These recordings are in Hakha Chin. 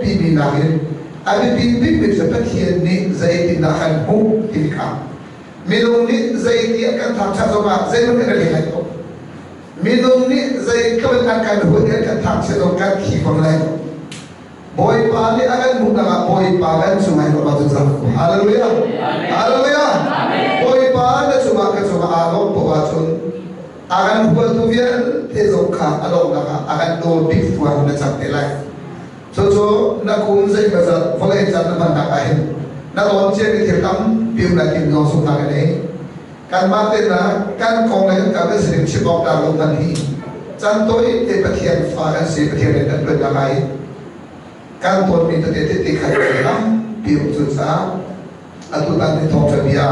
timi nakin a biapi bikmi cu Pathian nih zeitindah kan hmuh timi kha. Minung nih zeiti an kan thangṭhat zongah zeihmanh kan i lai lo. Minung nih zeitluk in an kan huat i an kan thangchiat zong kan thi bang lai lo. Bawipa nih a kan hmuhnak ah Bawipa kan cungah in um ahcun cang. Hallelujah. Hallelujah. Bawipa na cungah ka cungah aa lawm poah ahcun a kan huatu vialte zong kha a lawmnak ah a kan daw bik tuah na cang te lai. Cucu na kum zeimawzat vawlei can na hmannak ah hin na tawn ciami thil tampi um lai tim zong sungnak in ei. Kanmah te na kan kong le kan kal kan sining chim awk dah lo hmanh hi can tawi te Pathian fa kan si, Pathian rian kan ṭuan lai. Kan tawnmi tete tete khat tampi um cu caah atu tan ni thawngṭha bia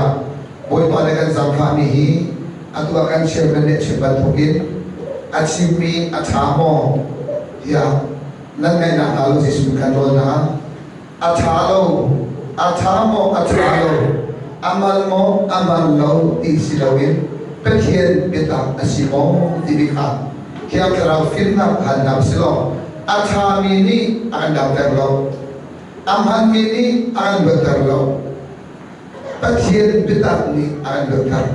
Bawipa le kan zaangfahmi hi atu ah kan chairman nih a chim bantukin a chimmi a ṭha maw tiah nan ngaihnak hna lo Jesuh kan nawl hna. A ṭha lo, a ṭha maw a ṭha lo, a mal maw a mal lo ti si loin Pathian biatak a si maw timi kha Thiang Thlarau fimnak hal hna usih law a ṭhami nih a kan damter lo, a hmanmi nih a kan luatter lo, Pathian biatak nih a kan luatter.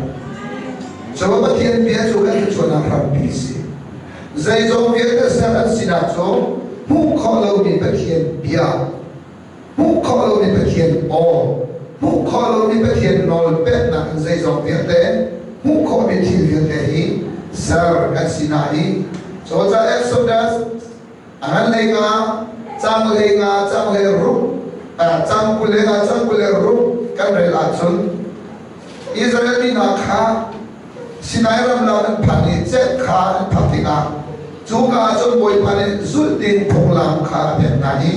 Cu Pathian bia cu kan thluachuahnak hrampi a si. Zeizong vialte ser an sinak cu hmuh khawh lomi Pathian bia, hmuh khawh lomi Pathian aw, hmuh khawh lomi Pathian nawl peknak in zeizong vialte, hmuh khawhmi thil vialte hi ser kan si hna i cucaah Exodus a ngan hlei nga, cang hlei nga, cang hlei ruk, cang 25, cang 26 kan rel ahcun Israel mi hna kha Sinai ramlak an phak i cek kha an phak tikah cuka ah cun Bawipa nih zulh ding phunglam kha a pek hna i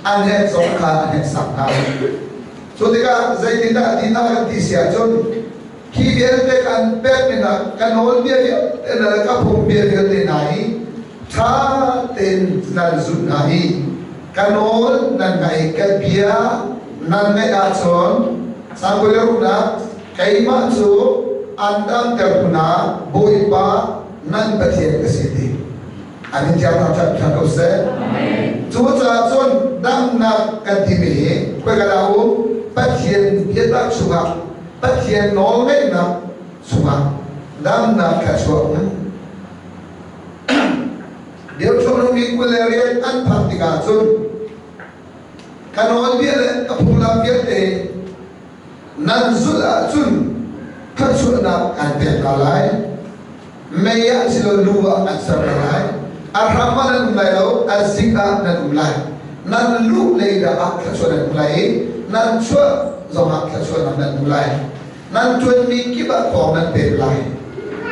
an hnek zong kha a hneksak hna. Cu tikah zeitindah ti hna kan ti si ahcun hi vialte kan pekmi hna ka nawlbia vialte hna le ka phungbia vialte hna hi ṭha tein nan zulh hna i ka nawl nan ngaih ka bia nan ngaih ahcun sang kul le ruknak Keimah cu an damter hna Bawipa nan Pathian ka si ti. An in thiang thangṭhat ṭhan ko seh. Cucaah cun damnak kan timi hi khoika dah um? Pathian biatak chungah, Pathian nawlngeihnak chungah damnak kha chuak. Deuteronomy 22 an phak tikah cun ka nawlbia le ka phunglam vialte Nan zulh ahcun thluachuahnak aan pek hna lai. Mei ah si lo lu ah an ser hna lai. A hram ah nan um lai lo, a zik ah nan um lai. Nan luh lei dah ah thluachuah nan um lai i nan chuah zongah thluachuahnak nan um lai. Nan ṭuanmi kip ah thawng nan pek lai.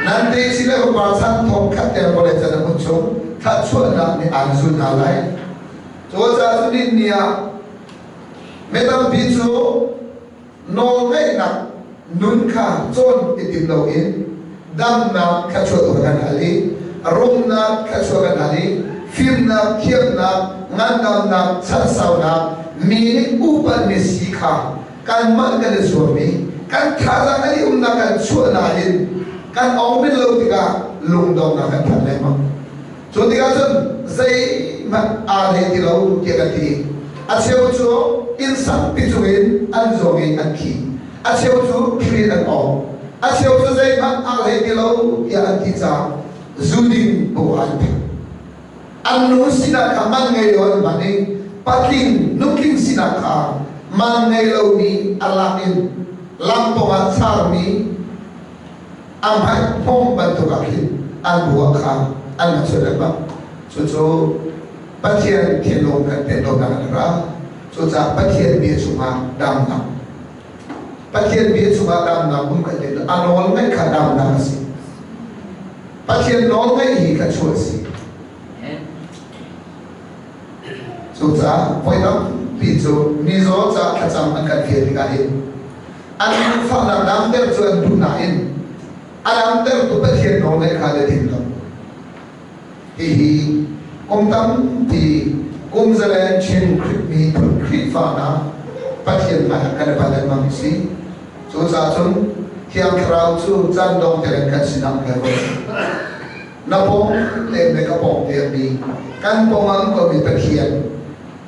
Nan techi le fapa chan thong khat tiang vawlei can a hmun chung thluachuahnak nih aan zul hna lai. Cucaah cu ni ah Mi tampi cu nawlngeihnak nun kha cawn i tim loin damnak thluachuah tu kan hal i rumnak thluachuah kan hal i fimnak, thiamnak, ngandamnak, chansaunak, mi nih upatmi si kha kanmah kan i zuam i kan thazaang an i umnak kan chuah nain kan ong lo tikah lungdongnak kan phan lengmang. Cu tikah cun zeihmanh aa hlei ti lo tiah kan ti. A cheu cu inn sangpi cungin an zuang i an thi. A cheu cu thri an awng. A cheu cu zeihmanh aa hlei ti lo tiah an ti caah zu ding bu an phak. An nu sinak kha man ngei lo an hman i patling nutling sinak kha man ngei lomi a lak in lampawng ah charmi a hmaihmawng bantuk ah khin an ruah kha an rak sual lengmang. Cucu Pathian thinlung kan pen lonak an ra. Cucaah Pathian bia chungah damnak, Pathian bia chungah damnak um kan ti. A nawl ngaih kha damnak a si. Pathian nawl ngaih hi kha chuah a si. Cucaah voi tampi cu mizaw ca thlacam an kan fial tikah hin an fahnak damter cu an duh nain a damtertu Pathian nawl ngaih kha le thim lo. Hihi kum tampi kum zalen Chin miphun Khrihfa hna Pathian hmaiah kan i pal lengmang si. Cucaah cun Thiang Thlarau cu caan dong tiangin kan sinah um lai ko. Na pawng te le ka pawng te mi kan pawng ah um komi Pathian.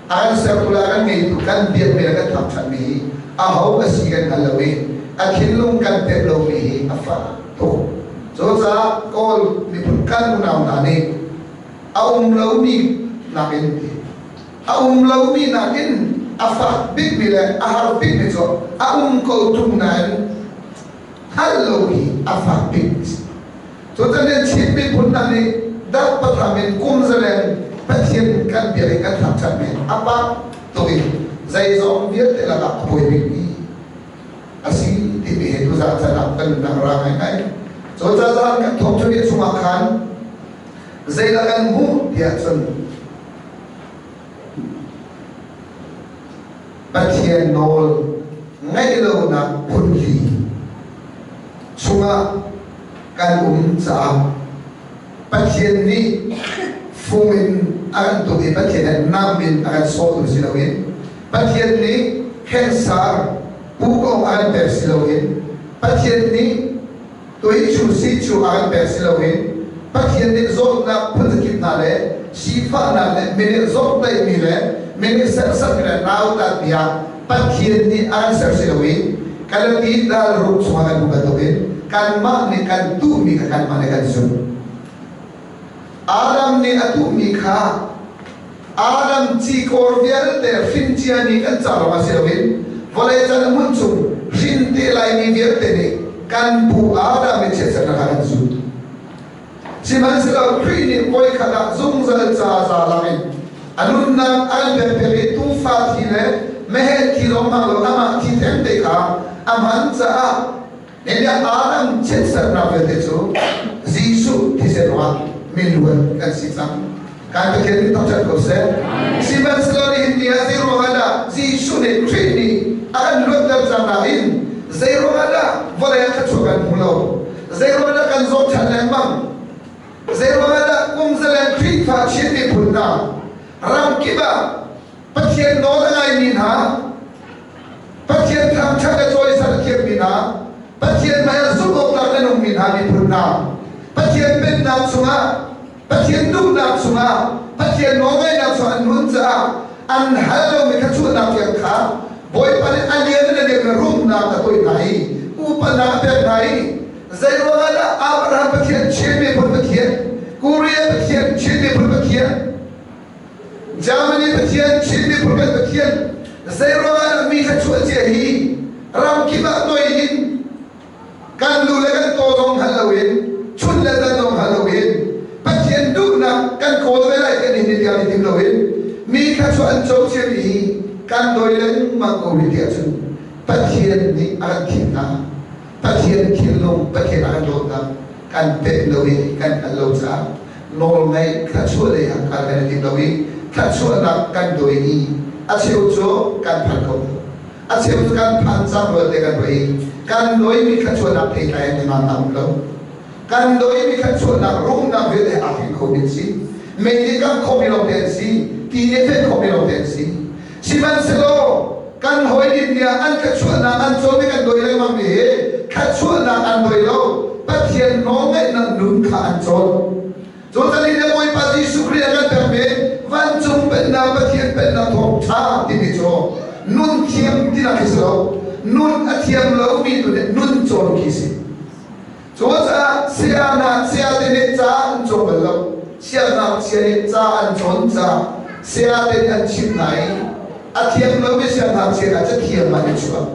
A kan sertu le a kan ngeitu kan biakmi le kan thangṭhatmi hi aho a si kan hngal lo i a thinlung kan pek lomi hi a fak tuk. Cucaah Kawl miphun kan unau hna nih a um lomi nakin a um lomi nakin a fak bikmi le a har bikmi cu a um ko ṭung nain hngalh lo hi a fak bik. Cutan in Chin miphun hna nih dap patham in kum zaleng Pathian kan biak i kan thangṭhat men a pak tuk in zeizong vialte lakah a buai bikmi a si timi hi tuzaan chan ah kan nunnak ra ngaingai. Cucaah kan thawngṭha bia chungah khan zeidah kan hmuh tiah cun Pathian nawl ngaih lonak phunli chungah kan um caah Pathian nih fung in a kan tuk i Pathian nih nam in a kan sawhtu si loin Pathian nih khensar pukawng a kan pek si loin Pathian nih tui cu si cu a kan pek si loin Pathian nih zawtnak phunzakip hna le sifahnak le mineh zawtdaihmi le mineh serhsatmi le nautatmi ah Pathian nih a kan ser si loin Kalati dal ruk chungah kan hmuh bantukin kanmah nih kan tuhmi kha kanmah nih kan zumh. Adam nih a tuhmi kha Adam cikawr vialte hrin ciami kan ca lawngah si loin vawlei can hmun chung hrin te laimi vialte nih kan pu Adam i chiatsernak kha kan zul. Sihmanhsehlaw Khrih nih voikhat ah zungzal ca za lakin a nunnak a kan pekpiak i tuufa thi le meheh thi zong hmang lo amah thi thengte kha a hman caah Nihin Adam chiatsernak vialte cu Jesuh thisen ruangah miluan kan si cang. Kan Pathian nih thangṭhat ko seh. Sihmanhsehlaw nihin ni ah zei ruangah dah Jesuh nih Khrih nih a kan luatter cang nain zei ruangah dah vawlei ah thluachuah kan hmu lo? Zei ruangah dah kan zawt ṭhan lengmang? Zei ruangah dah kum zaleng Khrihfa Chin miphun hna ram kip ah Pathian nawl a ngaimi hna Pathian thangṭhat le cawisan a thiammi hna, Pathian hmai ah zumh awktlak le nungmi hna miphun hna, Pathian pennak chungah, Pathian duhnak chungah, Pathian nawlngaihnak chungah an nun caah an hal lomi thluachuahnak tiang kha Bawipa nih a lian in a lian rumnak a tuah hna i upanak a pek hna i zeiruangah dah Abraham Pathian, Chin miphun Pathian, Korea Pathian, Chin miphun Pathian, Germany Pathian, Chin miphun kan Pathian, zeiruangah dah mi thluachuah cia hi ramkip ah toi in kan lu le kan taw zong hngal loin chun le zan zong hngal loin Pathian duhnak kan kawl ve lai kan in tiang i tim loin mi thluachuah an co ciami hi kan doi lengmang ko rih tiah cun Pathian nih a kan thim hna. Pathian thinlung, Pathian a kan dawtnak kan pek lo i kan hngalh lo caah nawlngaih thluachuah lei ah kal kan i tim lo i thluachuahnak kan doi i a cheu cu kan phan kho lo. A cheu cu kan phan cang rualte kan roi i kan doimi thluachuahnak theitlai an i ngan um lo. Kan doimi thluachuahnak rumnak vialte aa thleng khomi an si. Mei nih kangh khomi lawngte an si. Ti nih fenh khomi lawngte an si. Sihmanhsehlaw kan hawi nih nih an thluachuahnak an cawn i kan doi lengmang mi hi thluachuahnak an doi lo Pathian nawlngaihnak nun kha an cawn. Cu ni le Bawipa Jesuh Khrih a kan pekmi vancung pennak Pathian pennak thawngṭha timi cu nun thiam tinak khi si lo nun a thiam lomi tu nih nun cawn khi si. Cucaah saya hna sayate nih ca an cawng bal lo. Siangngakchia nih ca an cawn caah sayate nih an chimh hna i a thiam lomi siangngakchia kha cathiam ah an i chuah.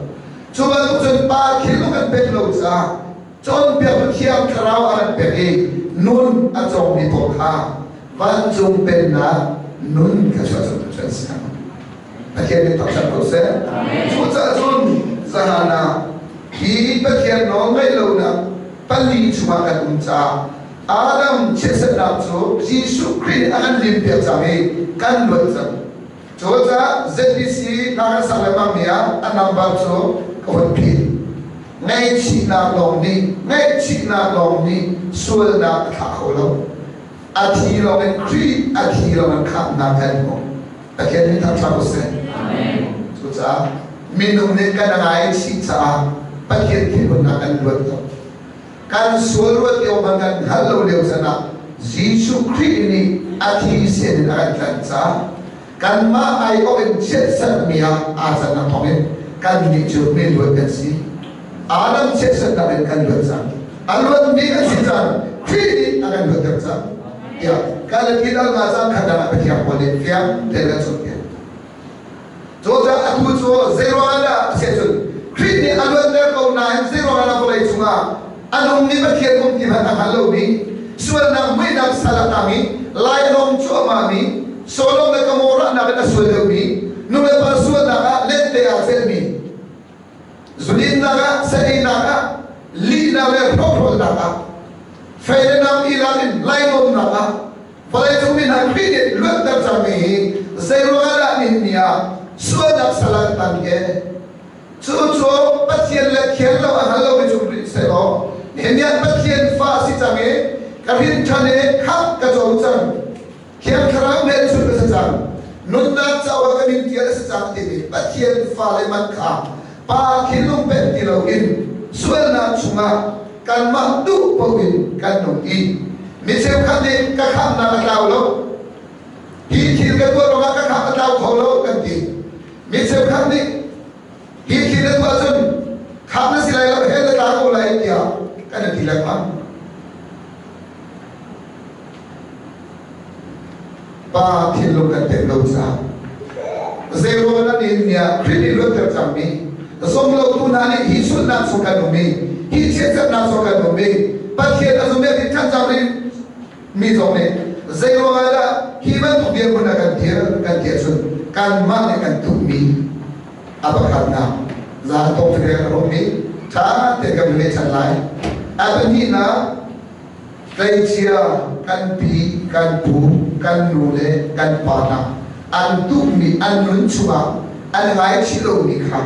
Cu bantuk cun pa thil kan pek lo caah cawnpiaktu Thiang Thlarau a kan pek i nun a cawngmi paoh kha vancung pennak nun kha chuah cu an si hna. Pathian nih thangṭhat ko seh. Cucaah cun zahan ah hi Pathian nawl ngaih lonak pali chungah kan um caah Adam chiatsernak cu Jesuh Khrih nih a kan limpiak cang i kan luat cang. Cucaah ZBC hna kan sak lengmang mi ah a number cu ka hun phit. Ngaihchihnak lawng nih ngaihchihnak lawng nih sualnak a thlah kho lo. A thi lawng in Khrih a thi lawng in khamhnak kan hmu. Pathian nih thangṭhat u sih. Cucaah minung nih kan ngaichih caah Pathian thinhunnak kan luat lo. Kan sual ruat lio hmanh kan hngalh lo lio can ah Jesuh Khrih nih a thi sen in a kan tlanh caah. Kanmah aiawh in chiatserhmi ah aa cannak thawngin kannih cu miluat kan si. Adam chiatserhnak in kan luat cang. A luatmi kan si cang. Khrih nih a kan luatter cang. Tiah Galati dal nga cang khat dang ah Pathian pawl nih fiang tein kan cawnpiak. Cucaah atu cu zeiruangah dah a si ahcun Khrih nih a luatter ko nain zeiruangah dah vawlei cungah a nungmi Pathian um ti hmanh a hngal lomi sualnak muihnak sal a tang i lainawng cuahmahmi Sodom le Gomorrah nakin a sual deuhmi nu le pa sualnak ah lente aa celhmi zudinnak ah saeinak ah lihnak le hrawkhrolnak ah fei le nam i lak in lainawnnak ah Vawleicung mi hna Khrih nih luatter cangmi hi zeiruangah dah nihin ni ah sualnak sal ah kan tan ke? Cu cu Pathian le thian lo a hngal lomi cung rih sehlaw nihin ni ah Pathian fa si cang i ka hrin ṭhan i khamh ka co cang. Thiang Thlarau hmelchunh ka si cang. Nunnak cauk ah ka min ṭial a si cang timi Pathian fale man kha Pa thinlung pek ti loin sualnak chungah kanmah duh paoh in kan nung i mi cheukhat nih ka khamhnak a tlau lo, hi thil ka tuah ruangah ka khamh a tlau kho lo kan ti. Mi cheukhat nih hi thil na tuah cun khamh na si lai lo, hell na tla ko lai tiah kan i ti lengmang. Pa thinlung kan tem lo caah zeiruang nan in niah Khrih nih luatter cangmi zumlotu hna nih hi sunnak chung kan um i hi chiatserhnak chung kan um i Pathian a zum i a ṭhan cang mi zong nih zeiruang ah dah hi bantuk dirhmun ah kan dir kan ti ahcun kanmah nih kan tuhmi a pakhatnak zan tawk fekek a rawhmi ṭha tein kan i chan lai. A pahnihnak, tleicia kan pi, kan pu, kan nu le kan pa hna an tuhmi an nun chungah an ngaichih lomi kha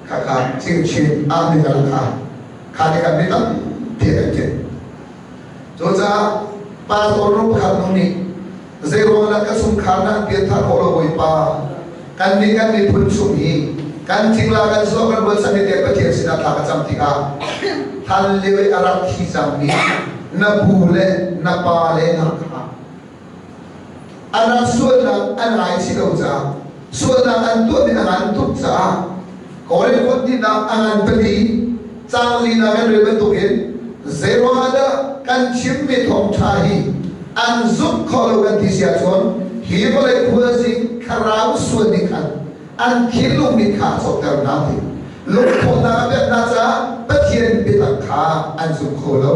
khakha chinchin ah mingal kha kha nih kan mi tampi a kan ṭin. Cucaah pastor nu pakhat nu nih zeiruang dah ka chungkhar na an pianthar khawh lo Bawipa, kan nih kan miphun chung hi kan cingla kan zuah kan rualchan i tiah Pathian sinah thla ka cam tikah hlan lio i a rak thi cangmi na pu le na pa le na kha an rak sualnak an ngaichih lo caah sualnak an tuah mi a ngan tuk caah Korin kut hnihnak a ngan pali cang linak kan rel bantukin zeiruangah dah kan chimmi thawngṭha hi an zumh khawh lo kan ti si ahcun hi vawlei khuazing thlarau sual nih khan an thinlung nih kha a cawhter hna ti lungthawhnak a pek hna caah Pathian biatak kha an zum kho lo.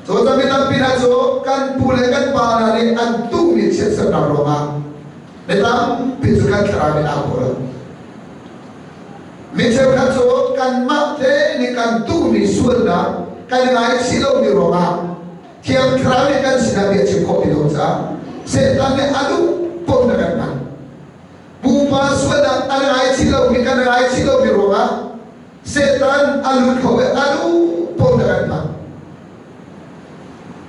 Cu mi tampi hna cu kan pu le kan pa hna nih an tuhmi chiatsernak ruangah mi tampi cu kan thlarau in aa kho lo. Mi cheukhat cu kanmah te nih kan tuhmi sualnak kan ngaichih lomi ruangah Thiang Thlarau nih kan sinah bia chim khawh ti lo caah Satan nih a duh paoh in a kan hman. Pupa sualnak an ngaichih lomi kan ngaichih lomi ruangah Satan a lut kho i a duh paoh in a kan hman.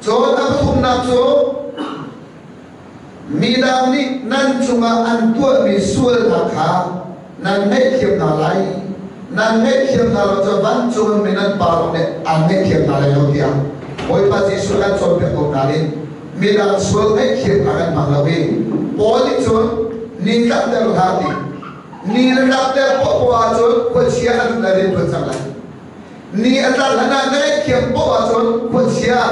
Cun a pathumnak cu midang nih nan cungah an tuahmi sualnak kha nan ngaihthiam hna lai. Nan ngaihthiam hna lo cu vancung in nan Pa zong nih aan ngaihthiam hna lai lo tiah Bawipa Jesuh kan cawnpiak ko nain midang sual ngaihthiam kha kan hmang lo i Paul nih cun ni tlakter hlah ti ni na tlakter poahpoah ahcun khuachia a lut lai rian tuan cang lai. Ni a tlak hlan ah na ngaihthiam poah ahcun khuachia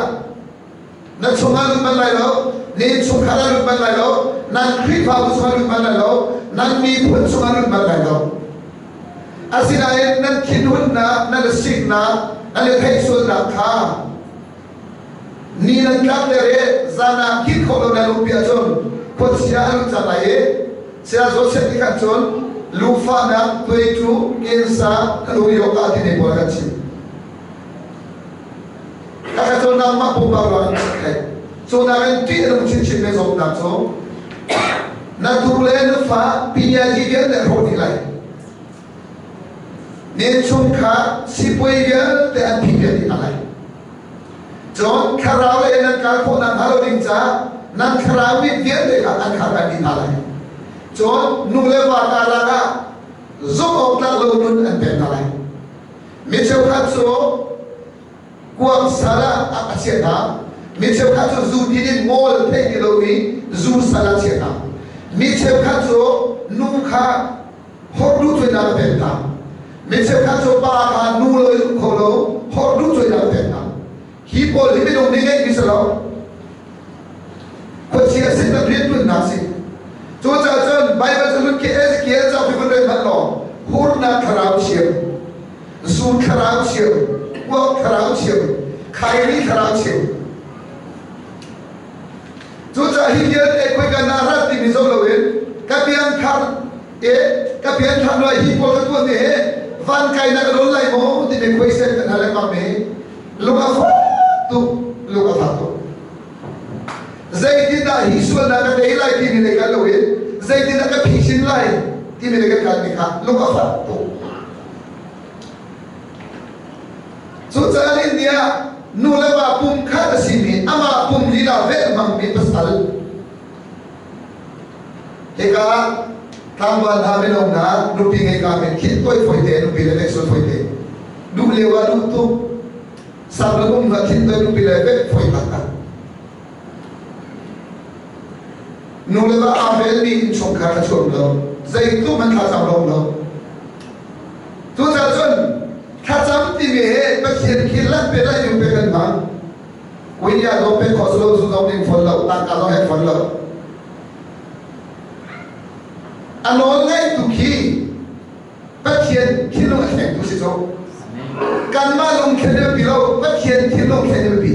na chungah lut bal lai lo, na innchungkhar ah lut bal lai lo, nan Khrihfabu chungah lut bal lai lo, nan miphun chungah lut bal lai lo. Asinain nan thinhunnak, nan siknak, nan i theihsualnak kha ni nan tlakter i zan ah hngilh khawh lo nan umpi ahcun khuachia a lut cang lai i saya Joseph nih khan cun lufahnak, tuaitu, kensa, lungyoka ti pawl kan chim. Khakha cu nangmah pumpak ruang in theih. Cu nakin ṭih a nung chinchin mi zawtnak cu na tu le na fa pinyaji vialte hrawh dih lai. Nen chungkhar sipuai vialte an phih vial dih hna lai. Cun thlarau lei nan kal khawh nak hnga lo ding caah nan thlarau mit vialte kha an khar dih hna lai. Cun nu le va karlak ah zumh awk tlak lo nun an pek hna lai. Mi cheukhat cu kuang sal ah a chiah hna. Mi cheukhat cu zu din in ngawl theih ti lomi zu sal ah chiah hna. Mi cheukhat cu nu kha horduh cuainak a pek hna. Mi cheukhat cu pa kha nu lo in um kho lo horduh cuainak a pek hna. Hi pawl hi minung nih ngeihmi si lo. Khuachia sin an rianṭuannak si. Cucaah cun Baibal cahlun khi Ezekiel cauk hi vun rel hmanh law hurnak thlarau thiam, zu thlarau thiam, kuak thlarau thiam, khairi thlarau thiam. Cucaah hi vialte khoika na rat timi zoh loin ka piangthar e ka piangthar lo hi pawl ka tuah mi he van kai na ka don lai maw timi khuaisen kan hal lengmang mi lung a fak tuk lung a fak tuk. Zeitindah hi sualnak ka tei lai timi lei kal loin zeitindah ka phisin lai timi lei kan kal mi kha lung a fak tuk. Cucaah India nu le va pum khat a simi amah pum lila velh hmangmi pasal hika tlangval hna mino hna nupi ngei ka men khit toi foi te nupi le vek foi te duh lio ah duh tuk sak le um hna khit toi nupi le vek foi tak nu le va aa velmi innchungkhar a chuak lo zeitluk man thlacam lo lo Cucaah cun thlacam timi he Pathian khi lanh pe lai yu pe kan hmang. Winya zong pe khawh lo, zu zong ding fawn lo, tangka zong hek fawn lo. A nawl ngeitu khi Pathian thinlung a thlengtu si cu. Kanmah lungthlen a biapi lo, Pathian thinlung thlen a biapi.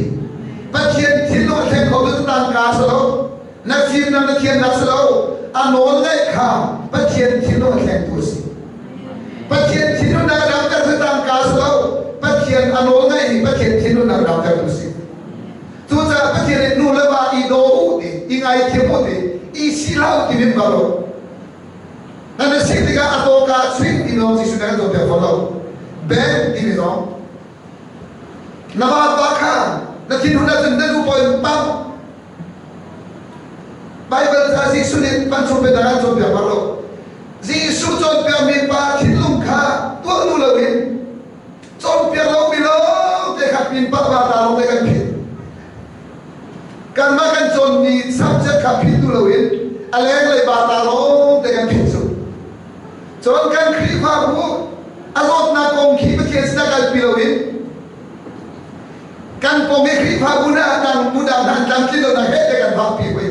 Pathian thinlung a thleng kho tu tangka si lo, na fimnak na thiamnak si lo, a nawl ngaih kha Pathian thinlung a thlengtu a si. Pathian thinhunnak a damter cu tangka si lo, Pathian a nawl ngaih hi Pathian thinhunnak a damtertu si. Cucaah Pathian nih nu le va i daw u ti, i ngaithiam u ti, i si hlah u ti min bal lo. Nan na si tikah a tawka chuih ti lawng Jesuh nih a kan cawnpiak fawn lo. Ben timi zong na vapa kha na thinhun ahcun na nu pawl in pam Baibal ca Jesuh nih vancung biatak an cawnpiak bal lo. Jesuh cawnpiakmi pa thinlung kha tuah duh loin cawnpiak lomi lawngte kha pin pa pa ta lawngte kan phit. Kanmah kan cawnmi subject kha phit duh loin a lenglei pa ta lawngte kan phit cu. Cun kan Khrihfabu a zawtnak kong khi Pathian sinah kalpi loin Kan pawng i Khrihfabu hna dang bu dang hna an tlamtlin lonak he te kan vahpi hui.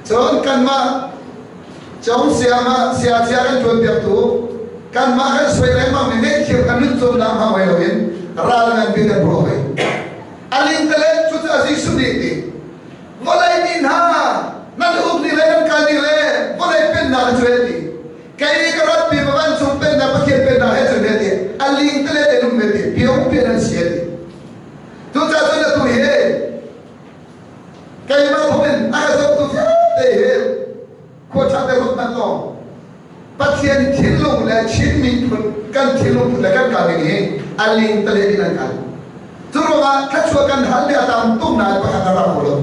Cun kanmah cong siama sia cia kan tuan piaktu kanmah kan soi lengmang mi ngaihthiam kan nun cawnnak hmang hoi loin ral ngan bi kan ruah hoi. Alin tale cu cu Jesuh nih ti vawlei mi hna nan uk ni le nan kal ni le vawlei pennak cu ti Kei ka rat pi ma vancung pennak Pathian pennak he cun he ti a ling tele te lung me ti piong pian an si ti tucah cun atu hi keimah thawng in a ka zohtu vialte hi khua ṭha te ruat hmanh law Pathian thinlung le Chin miphun kan thinlung phun le kan kal ding hi a ling tale in an kal cu ruangah thluachuah kan hal mi a tam tuk nain pakhat a rak ko lo.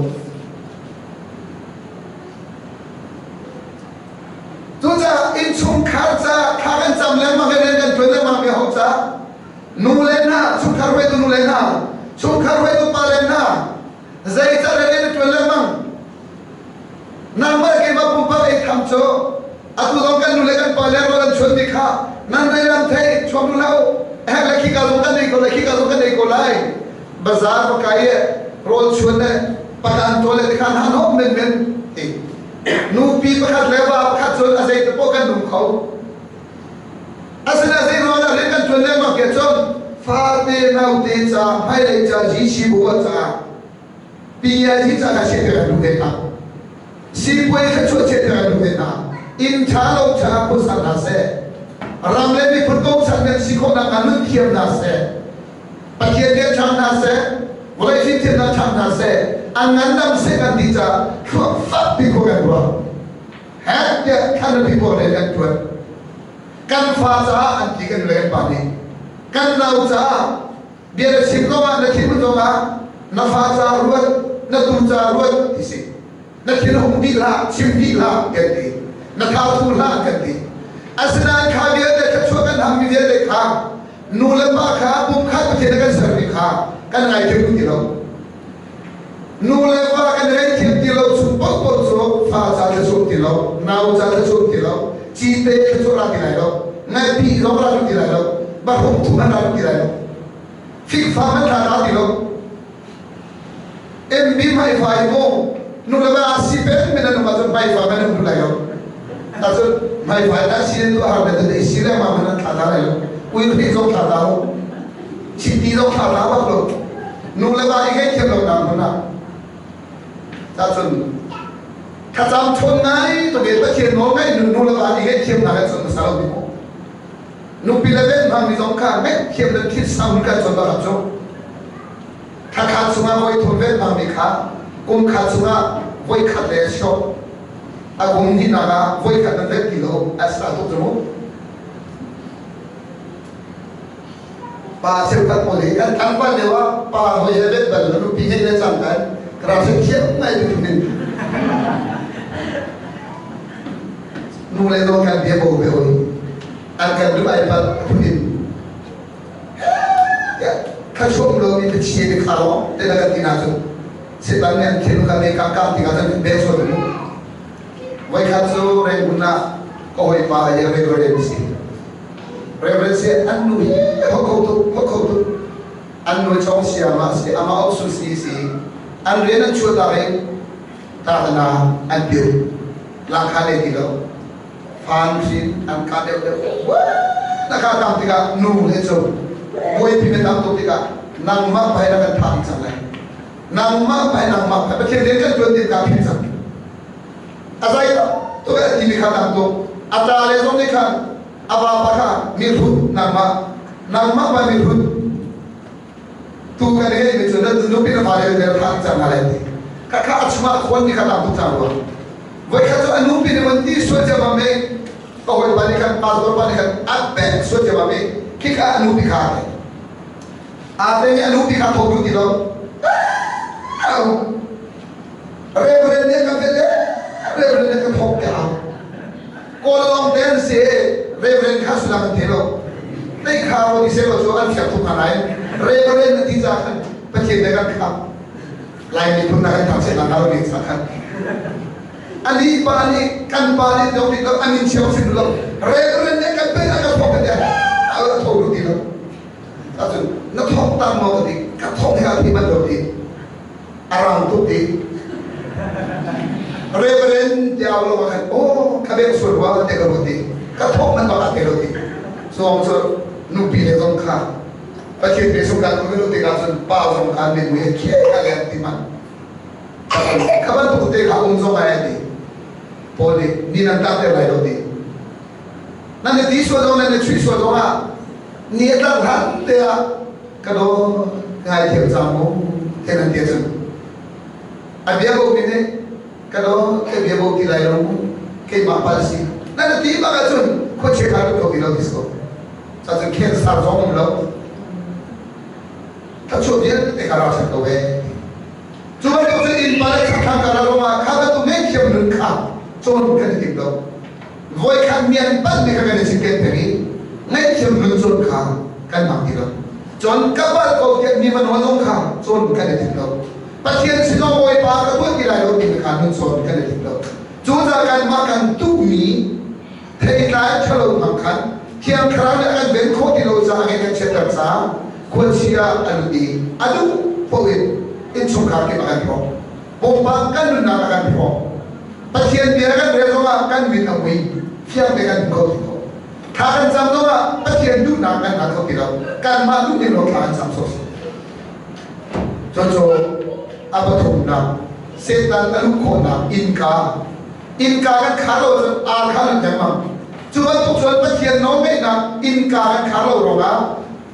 Cucaah innchungkhar ca thla kan cam lengmang i rian kan ṭuan lengmang mi ho ca nu le hna chungkhar hruaitu nu le hna chungkhar hruaitu pa le hna zeicah rian na ṭuan lengmang nangmah le keimah pumpak ei tham cu atu zong kan nu le kan pa le rawl an chuanmi kha nan reilam thei chuak nu hlah u hek le khika zong kan ei ko lai khika zong kan ei ko lai bazar va kai i rawl chuan le pakan tawl le tikhan han hom men men ti Nupi pakhat le va pakhat cun a zei te poah kan nung kho. Asinain zei ruang dah rian kan ṭuan lengmang tiah cun fate naute ca hmailei ca GC bu ah ca PIG ca kha chiah kan duh ve hna. Sipuai kha chuah chiah kan duh ve hna. Inn ṭha lo ṭha khuasa hna seh. Ram le miphun bochan kan si khawhnak hnga nun thiam hna seh. Pathian bia ṭhang hna seh, vawlei fimthiamnak ṭhang hna seh, an ngandam seh kan ti caah thluak fakpi khua kan ruah. Heh tiah thlan pi pawl he kan ṭuan. Kan fa caah an ti kan le kan pa nih. Kan nau caah bia na chim zongah na thinhun zongah na fa caah ruat, na tu caah ruat ti si. Na thin hung dih hlah, chim dih hlah kan ti. Na thau thu hlah kan ti. Asinain kha vialte thluachuah kan hammi vialte kha nu le pa kha pumkhat Pathian a kan sermi kha kan ngaithiam ti lo. Nu le va kan ngaihthiam ti lo chung paohpaoh cu fa ca thluachuah ti lo, nau ca thluachuah ti lo, cite thluachuah ra ti lai lo, ngaihpi zong ra ti lai lo, bahrum thu hmanh ra ti lai lo, fikfa hmanh ra ra ti lo. MB hmaifa i mu nu le va si peng min an um ahcun hmaifa man an lai lo. Ahcun hmaifa in an si tu har le te si le ma man an thla ta lai lo. Ui hri zong thla ta lo. Chiti zong thla ta bak lo. Nu le va i ngaihthiam lo nak hmun ah. Ahcun thlacam ṭhawn ngai tuk i Pathian nawl ngaih nu nu le va i ngaihthiam nak an chawnh hmasa lo mi mu. Nupi le ven hmangmi zong kha ngaihthiam le thil sang kan chawnh bak cu. Thla chungah voi thum ven hmangmi kha kum khat chungah voi khat le shok a kum hnihnak ah voi khat nan vet ti lo a sa tuk cu mu. Pa cheukhat pawl hi kan tlangval lio ah pa hoi he vet bal lo nupi he le cang kan kra se thiam ngai tu nin nu le no kan bia bo be oi an kan du ai pat phunin kha chuam lo mi pachia ni kha lo te na kan ti na cu setan nih an thil kan me ka ka ti ka cun bel so mu voi khat cu Rangoon ah ka hawi pa ye Reverend si Reverend si an nu hi ho kho tuk ho kho tuk an nu chong sia ma si ama au su si si an rian an chuah ta in ta na an piu la kha le ti lo fan hrin an ka deuh deuh na ka tam tikah nu he cu buaipi na tam tuk tikah nangmah pai na kan thah dih cang lai nangmah pai nangmah pai Pathian rian kan tuan din ka phin cang a zai to ka ti mi kha tam tuk a ta le zong nih khan a vapa kha mi hrut nangmah nangmah pa mi hrut tu kan ngei mi cu na nupi na fale le thah cang hna lai ti kha kha a chungah khuan mi kha tam tuk cang rua voi khat cu a nupi nih van ti sual ciammam me ka hawipa nih khan pastor pa nih khan a pek sual ciammam me khi kha a nupi kha a a te nih a nupi kha tho duh ti lo Reverend nih ka fel Reverend nih ka thok te hau Kawl lawng te an si Reverend kha sulang an the lo tei kha ro ti se lo cu an fiak tuk hna nain Reverend na ti ca khan Pathian ne kan khap Lai miphun na kan thangchiat nak hnga lo ding sa khan ani pa nih kan pa nih dong nih lo amin chiao sin lo Reverend ne kan pe na ka thok te a tho lu ti lo acun na thok tam mo ka ti ka thok he a thi ban lo ti arang tuk ti Reverend tiao lo khan oh ka bek sul wa te ka ru ti ka thok man ba te lo ti song chu nupi le zong kha Pathian pe sung kan lu ti ka chun pa zong khan min mui khe ka le ti man ka ban tu te kha um zong ai ti Paul nih ni nan ta te lai lo ti nan ni ti sual zong nan ni chui sual zong ah ni tlang han te ah ka do ngai thiam cang mu te nan ti cun a bia bo mi nih ka do ke bia bo ti lai lo mu keimah pal si nan ti bak ahcun khuachia kha lut kho ti lo ti ko ca cun khen sar zong um lo thlachuah vialte kha rak ser ko ve cu bantuk cun inn pa le thlang ka ral ah kha bantuk ngaihthiam nun kha cawn kan i tim lo voikhat mian pan mi kha kan i chimken peng i ngaihthiam nun cawn kha kan hmang ti lo cun ka bal ko tiah mi van zong kha cawn kan i tim lo Pathian sinah Bawipa ka tuah ti lai lo ti kha nun cawn kan i tim lo cu ca kanmah kan tuhmi theitlai ṭhalo hmang khan Thiang Thlarau nih a kan ven khawh ti lo caah ngeih kan chiatter caah khuachia a lut i a duh paoh in innchungkhar kip a kan hrawk pumpak kan nunnak a kan hrawk Pathian bia kan rel zongah kan mit a mui fiang te kan hmu kho ti lo thla kan cam zongah Pathian duhnak kan hngal kho ti lo kanmah duh ning lo thla kan cam sawsawh cucu a pathumnak Satan a luh khawhnak innka innka kan khar lo cun ar kha an lengmang cu bantuk cun Pathian nawlngeihnak innka kan khar lo ruangah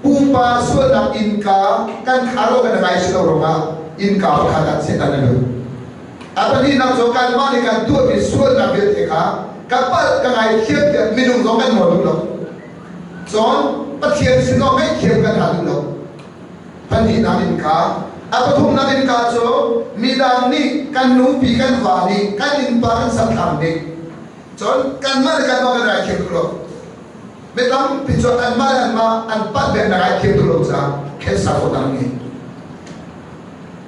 pupa sualnak innka kan khar lo kan ngai si lo ruangah innka pakhat ah Satan a lut a pahnihnak cu kanmah nih kan tuahmi sualnak vialte kha ka palh ka ngaithiam tiah minung zong kan nawl duh lo cun Pathian sin zong ngaihthiam kan hal duh lo pahnihnak innka a pathumnak innka cu midang nih kan nupi kan va nih kan innpa kan sathlam nih cun kanmah le kanmah kan ngaithiam duh lo mi tampi cu anmah le anmah an palh bek na ngaithiam duh lo caah khensa khawhnak ngei.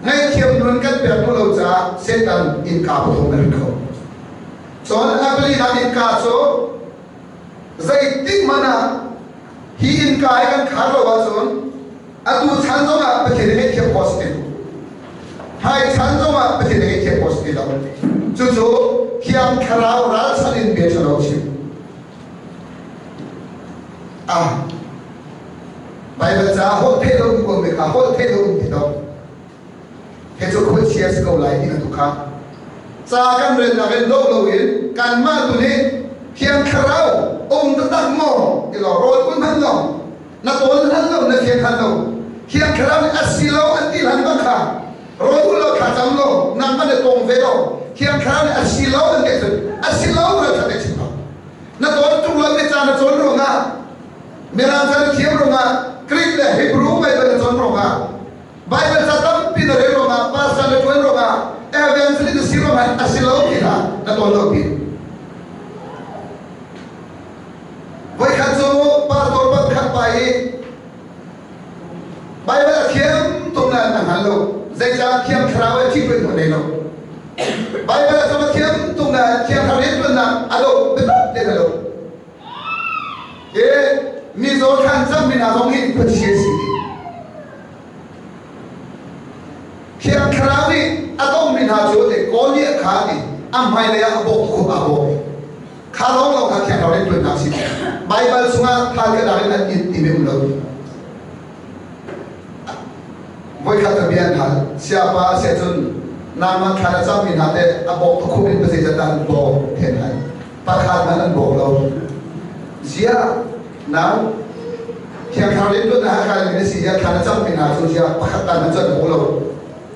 Ngaihthiam nun kan pek duh lo caah Satan innka pathum a rit kho. Cun a palinak innka cu zeitik hmanh ah hi innka hi kan khar lo ahcun atu chan zongah Pathian nih ngaihthiam khawh a si ti lo. Hmai chan zongah Pathian nih ngaihthiam khawh a si ti lo. Cucu Thiang Thlarau ralchanh in bia ṭhalo chim. Ah, Baibal ca holh theih lo um ko mi kha holh theih lo um ti lo. He cu khuachia si ko lai ti na tu kha. Ca kan relnak in do lo in kanmah tu nih Thiang Thlarau um taktak maw ti lo rawl kun hman lo na tawl hlan lo na thiang hlan lo Thiang Thlarau nih a si lo an ti hlan bang kha rawl ul lo thla cam lo nangmah na tawng ve lo Thiang Thlarau nih a si lo an ti cun a si lo ra that chim lo na tawl tung lo mi ca na cawn ruangah Mirang ca na thiam ruangah Greek le Hebrew Bible na cawn ruangah Bible ca tampi na rel ruangah pastor na ṭuan ruangah evangelist na si ruangah a si lo ti hlah na tawl lo pi Voikhat cu pastor pakhat pa i Bible a thiam tuk nain a hngal lo. Zeicah Thiang Thlarau he ṭhit a nei lo. Bible a cam a thiam tuk nain Thiang Thlarau rianṭuannak a lo biatak tein a lo. E mizaw thlan cangmi hna zong hi khuachia si dih. Thiang Thlarau nih a tongmi hna cu te kawl nih a khaan i a hmailei ah a bawk khawh aa bawk. Kha lawng lawng kha Thiang Thlarau rianṭuannak si. Baibal chungah thal ka dak in an in timi um lo. Voikhat ka bia an hal. Siapa a si ahcun nangmah thla na cammi hna teh a bawk tukhum in zeizat dah an bawk then hal. Pakhat hmanh an bawk lo. Ziah nang Thiang Thlarau rianṭuannak a kalmi na si ziah thla na cammi hna cu ziah pakhat tal hmanh cu an bawk lo.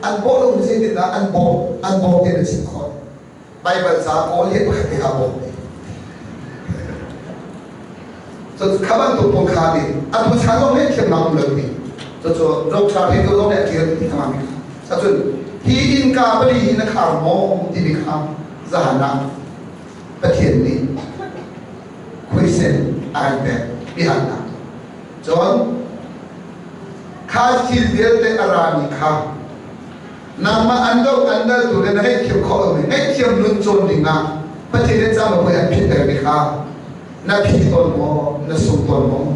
An bawk lo mi zeitindah an bawk an bawk ti na chim khawh. Baibal ca kawl hi pakhat te kha bawm ve. So kha bantuk pawl kha nih atu chan zong nih thiamnak um lo ti. Cucu doctor he tu zong nih a ṭial ti kha mi kha. Cun hi innka pali hi na khar maw timi kha zahan ah Pathian nih khuaisen a kan pek biahalnak. Cun kha thil vialte a rami kha Nangmah an doh an daltu le na ngaihthiam khawh lomi ngaihthiam nun cawn dingah Pathian nih caangapuai an phittermi kha na phi tawn maw, na sung tawn maw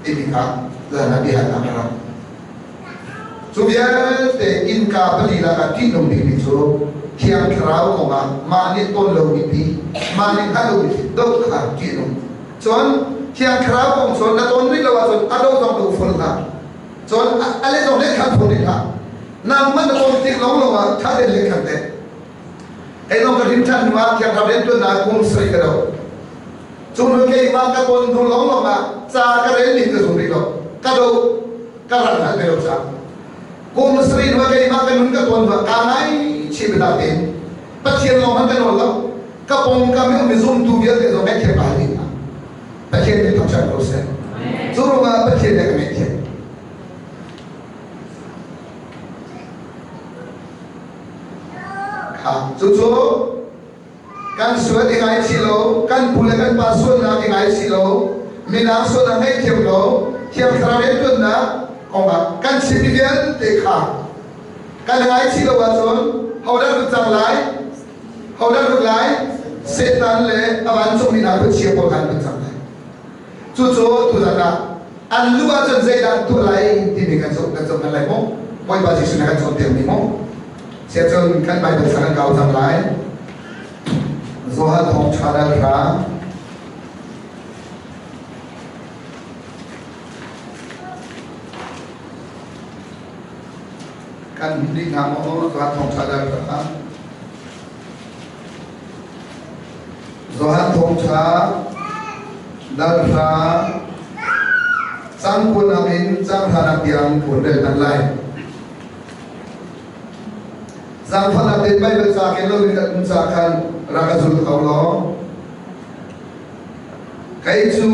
timi kha zan ah biahalnak a rak. Cu vialte innka pali lakah ṭihnung bikmi cu Thiang Thlarau kongah mah nih tawn lomi pi, mah nih hngalh lomi doh kha ṭihnung. Cun Thiang Thlarau kong cun na tawn rih lo ahcun a do zong do fol hlah. Cun a le zong lehkhan phun rih hlah. Nangmah na pom tik lawng lawng ah ṭha tein lehkhan te. Kei zong ka hrin ṭhan hnu ah Thiang Thlarau rianṭuannak kum sarih ka do. Cu hnu keimah ka ton hnu lawng lawng ah ca ka rel ning ka zum rih lo. Ka do ka rak hngalh ve lo caah. Kum sarih hnu ah keimah ka nun ka ton hnu ah kaa ngaihchih biatak tein Pathian lawng hmanh ka nawl lo. Ka pawngkam i ummi zumtu vialte zong ngaihthiam ka hal dih hna. Pathian nih thangṭhat ko seh. Cu ruangah Pathian nih a ka ngaihthiam. Kha cucu kan sual i ngaichih lo, kan pu le kan pa sualnak i ngaichih lo, midang sualnak ngaihthiam lo, Thiang Thlarau rianṭuannak kongah kan chimmi vialte kha kan ngaichih lo ahcun hodah lut cang lai? Hodah lut lai? Satan le a vancungmi hna khuachia pawl kha an lut cang lai. Cucu tuzan ah an lu ahcun zeidah an tuah lai timi kan zoh kan zoh hna lai maw? Bawipa Jesuh nih a kan cawnpiakmi maw? Siahcun kan Bible sang kan kau cang lai. Johan Thawngṭha dal hra kan hmuh dih hna maw? Johan Thawngṭha dal hra Johan Thawngṭha dal hra cang kunak in cang hranak tiang kun rel hmanh lai. Zaangfahnak tein Baibal ca ken loin kan um ca khan rak ka zul ko law. Kei cu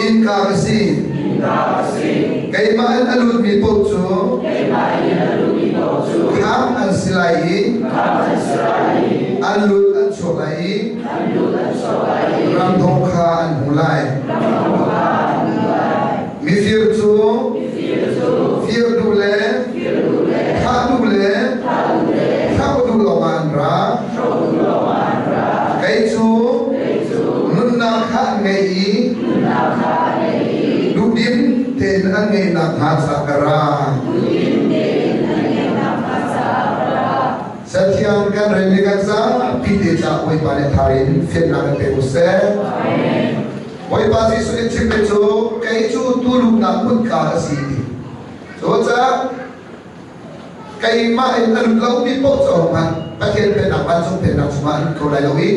innka ka si. Keimah in a lutmi paoh cu kham an si lai i an lut an chuak lai i ramthong kha an hmu lai. Mifir cu fir duh le ngeih nakhnga caah ka ra. Cathiang kan rel i kan zapi te caah Bawipa nih thar in fiannak kan pe u seh. Bawipa Jesuh nih chimmi cu kei cu tuluhnak hmunka ka si ti. Cucaah keimah in a lut lomi paoh cu ahohmanh Pathian pennak vancung pennak chungah an lut kho lai lo i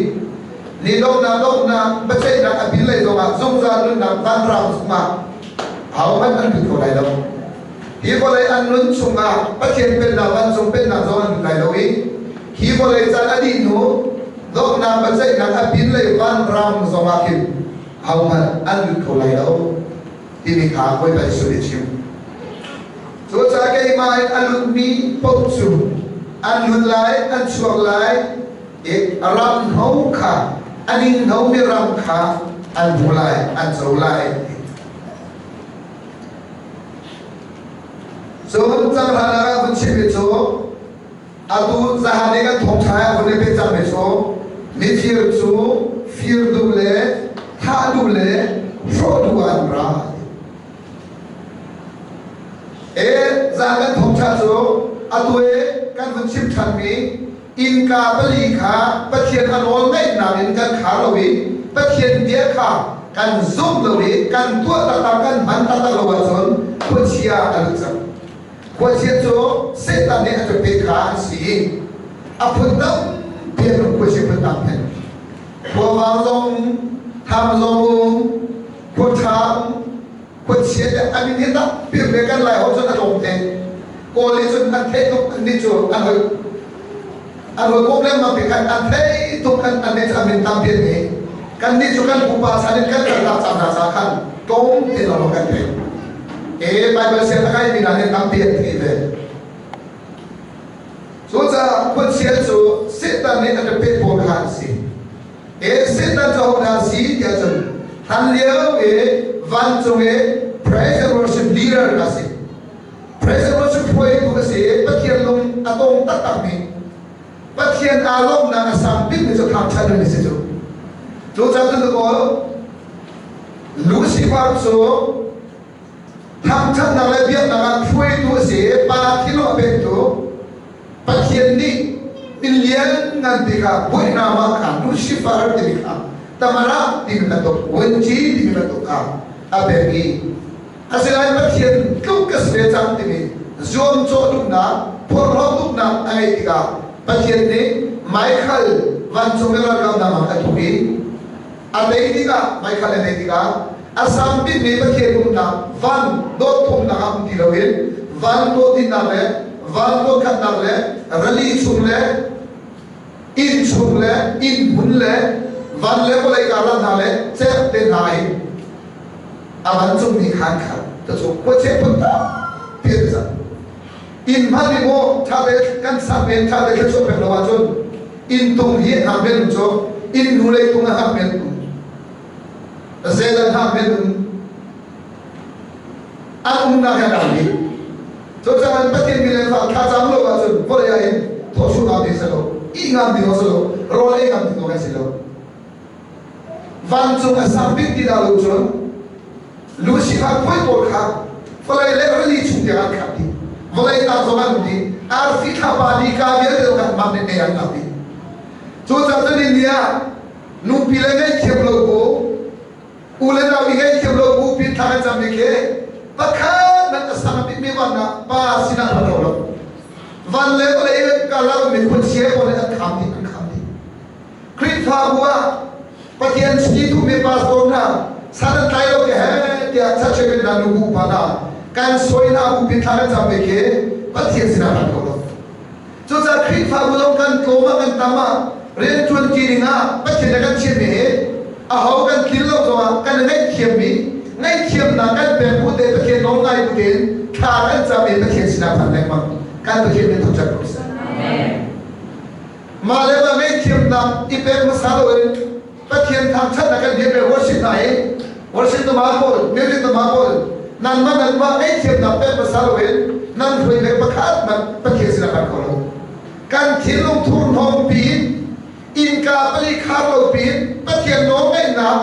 ni donghnak donghnak biaceihnak a bil lei zongah zungzal nunnak vanram chungah ahohmanh an lut kho lai lo. Hi vawlei an nun chungah Pathian pennak vancung pennak zong an lut lai lo i hi vawlei caan a dih hnu donghnak biaceihnak a pin lei vanram zongah khin ahohmanh an lut kho lai lo timi kha Bawipa Jesuh nih a chim. Cucaah keimah in a lutmi paoh cu an lut lai, an chuak lai i ram hno kha a ninghnomi ram kha an hmu lai, an co lai. Cun canghranak ah vun chimmi cu atu zahan i kan thawngṭha ah vun i pe cangmi cu mifir cu fir duh le thah duh le hrawh duh ah an ra. E zan kan thawngṭha cu atu i kan vun chim ṭhanmi innka pali kha Pathian a nawl ngaihnak in kan khar lo i Pathian bia kha kan zumh lo i kan tuah taktak kan hman taktak lo ahcun khuachia a lut cang. Khuachia cu Satan nih a pe kha an si i a phun tampi an um khuachia phun tampi. Khuavang zong tham zong um khuaṭha khuachia le a min hi tampi ve kan lai ho cun a tlawm te kawl nih cun an theih tuk an nih cu an hoi an hoi kawm lengmang ti khan an thei tuk an an nih cu a min tampi an ngei kan nih cu kan pupa chan in kan kaltak cang hna ca khan tlawm te lawng kan thei e Bible siang a kai mi hna nih tampi an thei ve cucaah khuachia cu Satan nih a pe pawl kha an si E Satan cu hodah a si tiah cun hlanlio i vancung i praise and worship leader ka si. Praise and worship hruaitu ka si i Pathian lung a tong taktakmi Pathian aa lawmhnak a sang bikmi cu thangṭhat an si cu. Cucaah cun kawl Lucifer cu thangṭhatnak le biaknak ah hruaitu a si i pa thilawh a pektu Pathian nih milian ngan ti kha buaina mah kha Lucifer timi kha Tamara timi bantuk Wenci timi bantuk kha a pek i asinain Pathian tluk ka si ve cang timi zuamcawh duhnak phorhlawt duhnak a ngeih tikah Pathian nih Michael vancung i ralkap hna a thuk i a tei tikah Michael a tei tikah a sang bikmi Pathian umnak van dot thumnak ah um ti loin van dawtinnak le van dawtkhatnak le rali chung le inn chung le inn hmun le van le vawlei karlak hna le cerh te hna in a vancungmi khan kha cu khuachia phun tampi an cang inn hmanh hi maw ṭha te kan sak men ṭha te thluachuah pek lo ahcun inn tung hi a hak men cu inn hnu lei tung a hak men Zelan hna men an umnak he an dih. Cucaah Pathian mi le fa thlacam lo ahcun vawlei ah hin thawchuah ngam ding si lo, ih ngam ding si lo, rawl ei ngam ding kan si lo. Vancung a sang bik ti dah lo cun Lucifer puai pawl kha vawlei le rili chung tiang an khat dih. Vawlei tang zong an um dih. Arfi thlapa ni ka vialte zong an mah nih an lak dih. Cucaah cun India nupi le ngaihthiam lo bu u le nau i ngaihthiam lo bu pin thla kan cam mi khi pakhat nan a sang bik mi van ah pa sinah va lo lo van le vawlei karlak mi khuachia pawl an kham dih an kham dih Khrihfabu ah Pathian chiti duhmi pastor hna san an tlai lo ke he tiah church in na nu bu pa hna kan soi hna bu pin thla kan cam mi khi Pathian sinah van ko lo Cucaah Khrihfabu zong kan tlawm ah kan tam ah rianṭuan ṭi ding ah Pathian a kan chimmi hi aho kan tlin lo zongah kan ngaihthiammi ngaihthiamnak kan pek bu te Pathian nawl ngai bu tein thla kan cam i Pathian sinah phan lengmang kan Pathian min thangṭhat ko seh. Mah le mah ngaihthiamnak i pek hmasa loin Pathian thangṭhatnak kan biak le worship hna i worship na ma pawl music na ma pawl nanmah nanmah ngaihthiamnak pek hmasa loin nan hruai le pakhat hmanh Pathian sinah kan kho lo kan thinlung thurhnawm piin innka pali khar lo piin Pathian nawl ngaihnak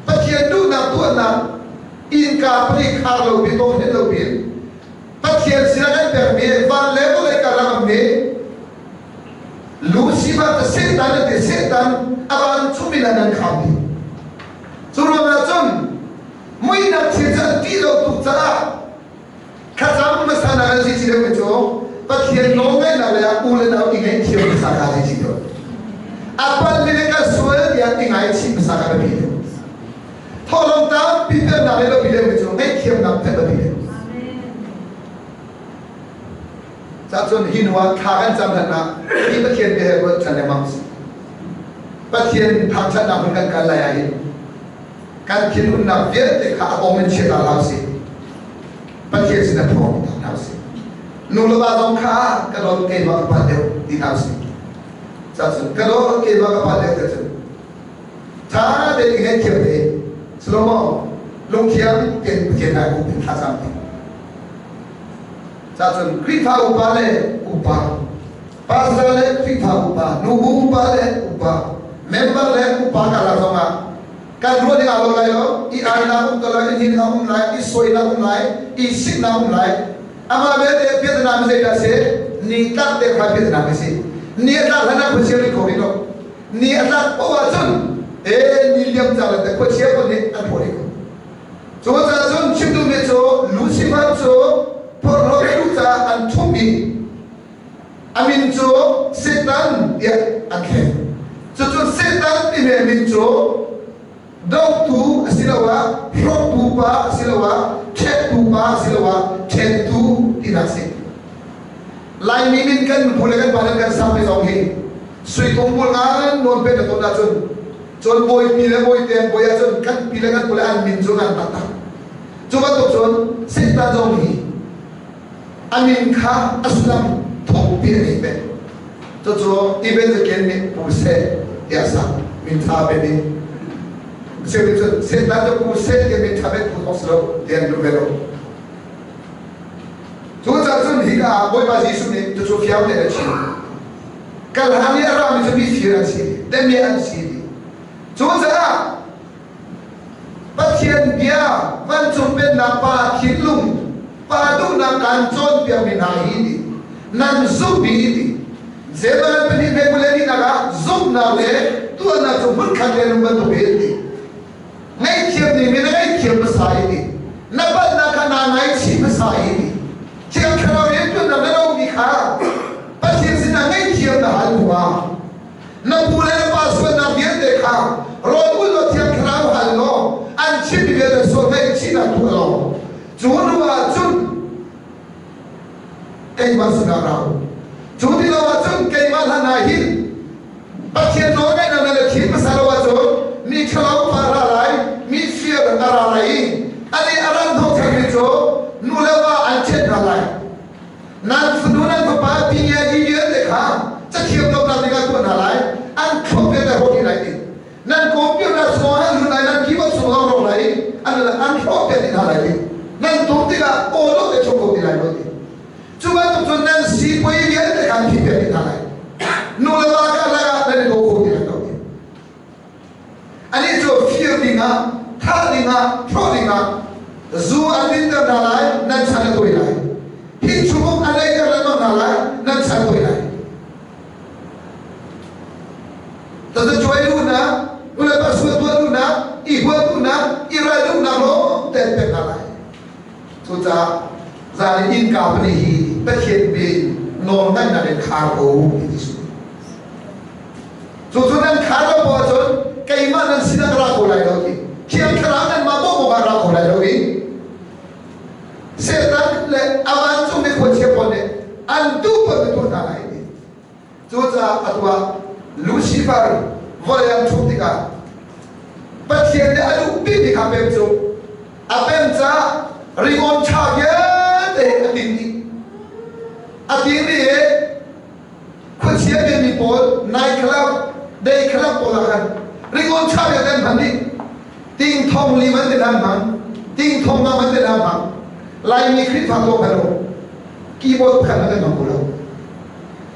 Pathian duhnak tuahnak. Innka pali khar lo bi bawm hin lo bin Pathian sinah kan pekmi van le vawlei karlak ummi Lucifer te Satan an ti Satan a vancungmi nan an kham dih. Cu ruangah cun muihnak thil cu an ṭih lo tuk caah thlacam hmasa nak an si ci deuh mi cu Pathian nawlngaihnak le u le nau i ngaihthiam hmasa ka si ci deuh. A palmi le ka sual tiah i ngaichih hmasa ka biapi deuh. Thawhlawm tampi peknak le biapi deuh mi cu ngaihthiamnak pek biapi deuh. Cacun hi hnu ah thla kan cam hlan ah hi Pathian bia he ruat ṭhan lengmang si. Pathian thangṭhatnak hmun kan kal lai ah hin kan thinhunnak vialte kha a bawm in chiah ta hlah usih. Pathian sin a phuang ta hna usih. Nu le va zong kha ka dawt keimah ka pa deuh ti hna usih. Cacun ka dawt keimah ka pa deuh cacun ṭha tein i ngaihthiam te Solomon lungthiam tein Pathian hmai um in thlacam ti. Cacun Khrihfa upa le upa, pastor le Khrihfa upa, nubu upa le upa, member le upa karlak zongah kan ruah ding aa lo lai lo. I ainak um ko lai, i hnin um lai, i sawinak um lai, i siknak um lai. Amah belte piahtana mi zeidah si? Ni tlak te kha piahtana mi si. Ni a tlak hlan ah khuachia nih kho rih lo. Ni a tlak paoh ahcun e ni liam cang le te khuachia pawl nih an phaw rih ko. Cu caah cun chim duhmi cu Lucifer cu phorhlawt a duh caah an ṭhumh i a min cu Satan tiah an thlen. Cucu Satan timi a min cu dohtu asiloah hrawktu pa asiloah ṭhektu pa asiloah ṭhentu tinak a si. Laimi min kan nupu le kan pa le kan sakmi zong hi sui thong bul ngan nawn pe na ton ahcun cun bawipi le bawite an bawi ahcun kan pi le kan pu le an min cu ngan taktak. Cu bantuk cun Satan zong hi a min kha a sullam thawkpi a ngei ve. Cucu Evangeline nih Pu Seh tiah a sak. Min ṭha pe nih. Cheu nih cun Satan cu Pu Seh tiah min ṭha pe pu thawk si lo tiah an duh ve lo. Cucaah cun hika ah Bawipa Jesuh nih cucu fiang tein a chim. Kalhang i a rami cu mifir an si, damiah an si. Cucaah Pathian bia vancung pennak pa thinlung pa duhnak kaan cawnpiakmi hna hi ti nan zumh i ti Zebalan pahnih ve kul le linak ah zumhnak le tuahnak cu hmunkhat le lung bantuk in ti ngaihthiam ning in na ngaihthiam hmasa i ti na palhnak kha naa ngaichih hmasa i ti Thiang Thlarau rianṭuannak na lomi kha Pathian sinah ngaihthiam na hal hnuah na pu le na pa sualnak vialte kha rawl ul law Thiang Thlarau hal law an chimmi vialte sual ngaihchihnak tuah law cu hnu ah cun keimah sinah ra u. Cu ti lo ahcun keimah hlan ah hin Pathian nawlngaihnak na le thim hmasa lo ahcun mi ṭhalo pa a ra lai, mi fir a ra lai i ani a ran hnawhchanmi cu nu le va an ṭhen hna lai. Nan fanu nan fapa pi ngia hi vialte kha cathiam lonak dingah tuah hna lai, an thlop vialte hrawh dih lai ti. Nan computer sung ah an lut lai, nan keyboard sung ah rawk lai i an an hrawh piak dih hna lai ti. Nan tum tikah aw lo te chung ko ti lai lo ti. Cu bantuk cun nan sipuai vialte kha an phih piak dih hna lai. Nu le va karlak ah nan i daw kho ti lai lo. Anih cu fir dingah, thah dingah, hrawh dingah zu an dinter hna lai, nan chan a tawi lai. Hi chungum an eiter lengmang hna lai, nan chan a tawi lai. Tazacuai duhnak, nulepa sual tuah duhnak, i huat duhnak, i ral duhnak lawng te an pek hna lai. Cucaah zan in innka pahnih hi Pathian bia in nawlngaihnak in khar ko ti Jesuh nih. Cucu nan khar lo poah ahcun keimah nan sinah ka ra ko lai lo ti. Thiang Thlarau nanmah bawmh awkah ra ko lai lo i Satan le a vancungmi khuachia pawl nih an duh paoh in tuah hna lai ti. Cucaah atu ah Lucifer vawlei an ṭhum tikah Pathian nih a duh bikmi kha pem cu a pem caah ringawn ṭha vialte a tin dih. A tin dih i khuachia biami pawl night club, day club pawl ah khan ringawn ṭha vialte an hman dih. Ting thong li man te hna an hmang, ting thong nga man te hna an hmang. Laimi Khrihfa tuah hmanh u, keyboard pakhat hmanh kan hmang ko lo.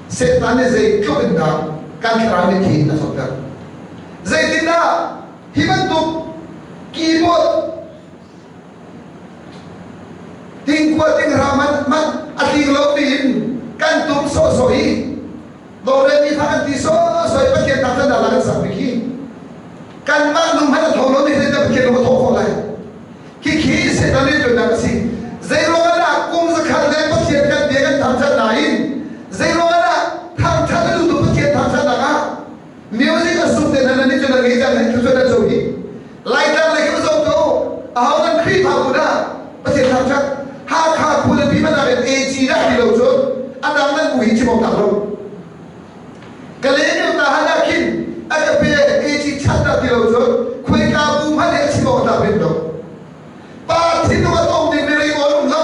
Satan nih zeitluk in dah kan thlarau nih thi a zawtter. Zeitindah hi bantuk keyboard Zakua ting ra man man a tling lo mi in kan tum sawhsawh i do re mi fa kan ti sawhsawh i Pathian tak chan dah kan sak mi khi kanmah lung hmanh a tho lo mi zeidah Pathian lung a thawh khawh lai? Khikhi Satan rianṭuannak a si. Zeiruang ah dah kum zakhat le Pathian kan bia kan thangṭhat nain zeiruang ah dah thangṭhat a duhtu Pathian thangṭhatnak ah music a sung te hna nan nih cun nan ngei cang cu cu nan co hi Laitlang lei khi zoh ko aho nan Khrihfabu dah Pathian thangṭhat Hakha khualipi hmanh ah AG dah ti lo cun a dang nan bu hi chim awk tlak lo. Kale ta han ah khin a ka pe AG chat dah ti lo cun khuaika bu hmanh he a chim awk tlak men lo. Pa thinlung a tong ding mi rei awl um lo,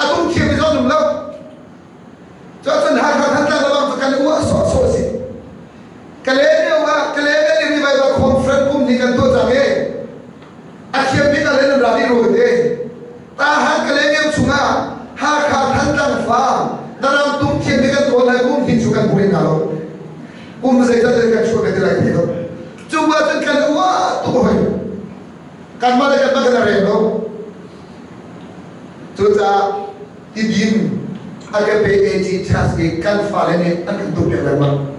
a tung thiam mi zong um lo. Cuahcun Hakha Thantlang lawng cu kan uah sawhsawh a si. Kale myo ah Kale Valley Revival Conference kum ni kan tuah cang i a thiam bik ah le nan ra dih rua te. Tahan Kale myo chungah Hakha Thantlang fa na ram tum thiam bik kan kawl lai kum hi cu kan hmu hna lo. Kum zeizat le kan chuah ve te lai thei lo. Cu cun kan uah tuk hoi. Kanmah le kanmah kan rem lo. Cucaah Tidim agape AG Church i kan fale nih an kan tuahpiak lengmang.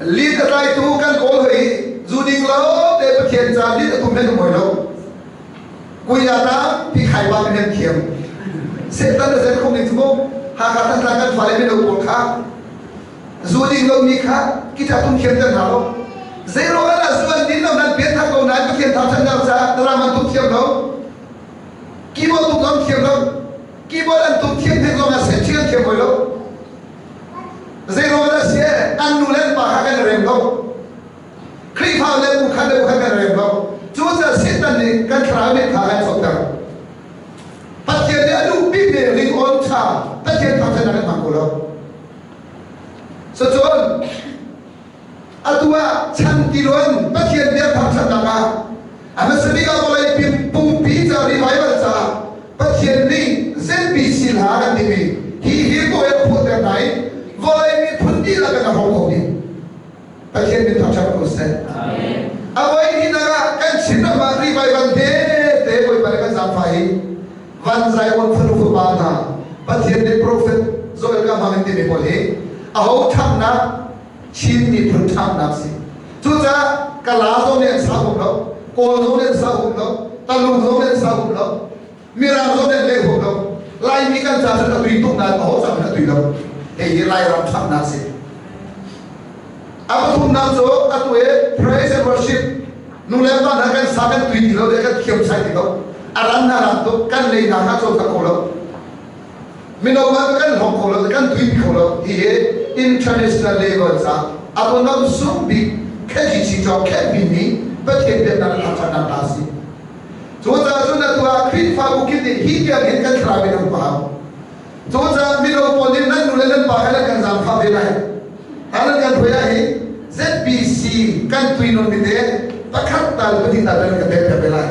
Lit a tlaitu kan kawl hoi zu ding lo te Pathian ca lit a tum hen um hoi lo. Kuya tampi khai ba men thiam. Satan a zen khom ding cu mu Hakha Thantlang kan fale mino pawl kha zu ding lo mi kha kita tum thiam ter hna lo. Zeiruang ah zu an din lo nan pian thak ko nain Pathian thangthatnak caah ram an tum thiam lo. Keyboard tuk an thiam lo. Keyboard an tum thiam thek zong ah set an thiam hoi lo. Zeiruang dah si an nu le an pa kha kan rem lo. Khrihfa le bu khat le bu khat kan rem lo. Cucaah Satan nih kan thlarau nih kha kan sokter. Pathian nih a duh bik mi ringawn ṭha Pathian thangṭhat kan hmang ko lo. Cucun atu ah chan tiluan Pathian bia thangṭhatnak ah a hmasa bik ah vawlei pumpi ca revival caah Pathian nih ZBC hla kan timi hi hi ko a phuahter hna i vawlei miphun dihlak in a hrawm kho dih. Pathian min thangṭhat ko seh. A voi hnihnak ah kan Chin ram ah revival te te Bawipa nih kan zaangfah i van zai on fanu fapa hna Pathian nih prophet Joel ka hmang in timi pawl hi aho ṭhangnak Chin miphun ṭhangnak si. Cucaah Kala zong nih an sa um lo, Kawl zong nih an sa um lo, Talung zong nih an sa um lo, Mirang zong nih an leh huam lo. Laimi kan ca cun a tui tuk nain aho cang in a tui lo. Hihi Lairam ṭhangnak si. A pathumnak cu atu i praise and worship nu le pa hna kan sa kan tui ti lo le kan thiam sai ti lo. A ran na ran tuk kan lei hna kha cawn tak ko lo. Mino ah kan hlawk kho lo kan tuipi kho lo hihi international level ca atonam sung bik kheji cawk khenmi nih Pathian biaknak thangṭhatnak hna si. Cucaah cun atu ah Khrihfabu kip nih hi tiang hin kan thlarau in an pau. Cucaah mino pawl nih nan nu le nan pa he nan kan zaangfah ve lai. Nan kan hruai ah hin ZBC kan tui non mi te pakhat tal pahnih tal nan kan pek ve lai.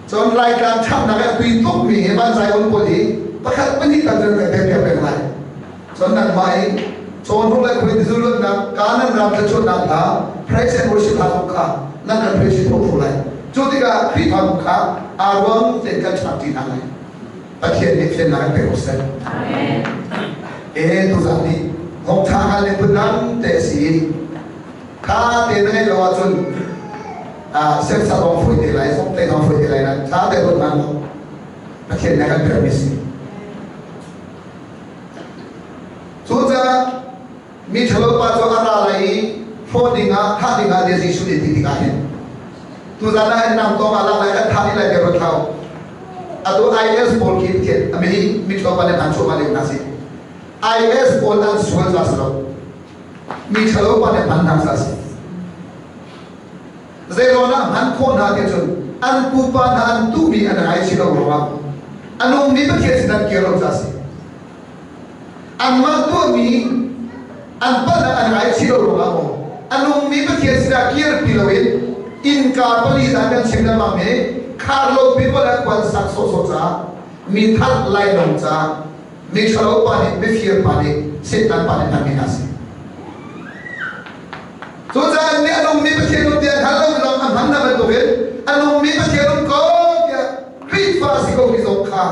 Cun Laitlang ṭhatnak i a tui tukmi hi vanzai on pawl hi pakhat pahnih tal cu kan pek piak peng lai. Cun nangmah i cawnruk le khuai tizu luatnak Kanan ram thluachuahnak hla praise and worship hla zong kha nan kan praise tho tho lai. Cu tikah Khrihfabu kha aa ruang tein kan ṭhang ṭi hna lai. Pathian nih fiannak an pek ko seh. Ee tuzan nih thawngṭha hngal le phundang te a si i Kha te na ngeih lo ahcun semsa zong fawi te lai, zong te zong fawi te lai nan tha te ruat man lo. Pathian nih a kan pekmi si. Cucaah mi ṭhalo pa cu a ra lai i hrawh dingah, thah dingah tiah Jesuh nih ti tikah hin tuzan ah hin nam tawng ah lak lai kan thah dih lai tiah ruat hlah u. Atu IS pawl khi Pathian mi mi ṭhalo pa nih an chuah leng hna si. IS pawl an sual za si lo. Mi ṭhalo pa nih hman hna a si. Zeiruang ah hman khawh hna ti cun an pupa hna an tuhmi an ngai si lo ruangah a nungmi Pathian sin an kir lo ca a si. Anmah tuahmi an palh an ngai si lo ruangah maw a nungmi Pathian sinah kirpi loin innka pali zan kan chim lengmang mi khar lo pi vawlei kuan sak sawhsawh caah mi that lainawng caah mi ṭhalo pa nih mifir pa nih Satan pa nih hmanmi hna si. Cucaah nih a nungmi Pathian um tiah hngal lo zong a hman na bantukin a nungmi Pathian um ko tiah Khrihfa si ko mi zong kha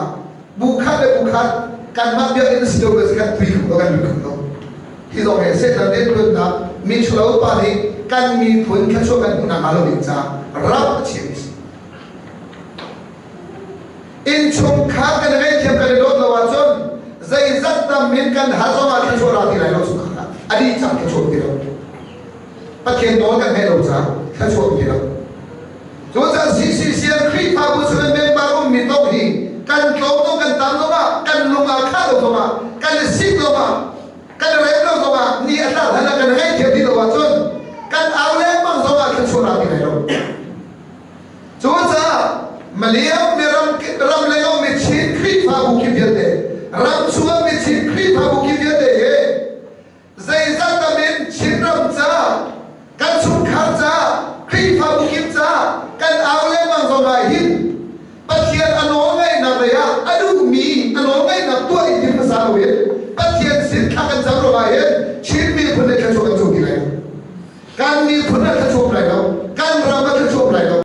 bu khat le bu khat kanmah biakinn si lo kan tui kho lo, kan lut kho lo. Hi zong he Satan rianṭuannak mi ṭhalo pa nih kan miphun thluachuah kan hmuh nakhnga lo ding caah rap a chiahmi a si. Innchungkhar kan i ngaihthiam kan i dawt lo ahcun zeizat tam in kan hal zongah thluachuah ra ti lai lo, chungkhar ah a dih cang, thluachuah ti lo. Pathian nawl kan ngaih lo caah thluachuah ti lo. Cucaah CCCM Khrihfabu chung member ummi tong hi kan tlawm zong kan tam zongah, kan lung aa khah lo zongah, kan i sik zongah, kan i rem lo zongah, ni a tlak hlan ah kan ngaihthiam dih lo ahcun kan au lengmang zongah thluachuah ra ti lai lo.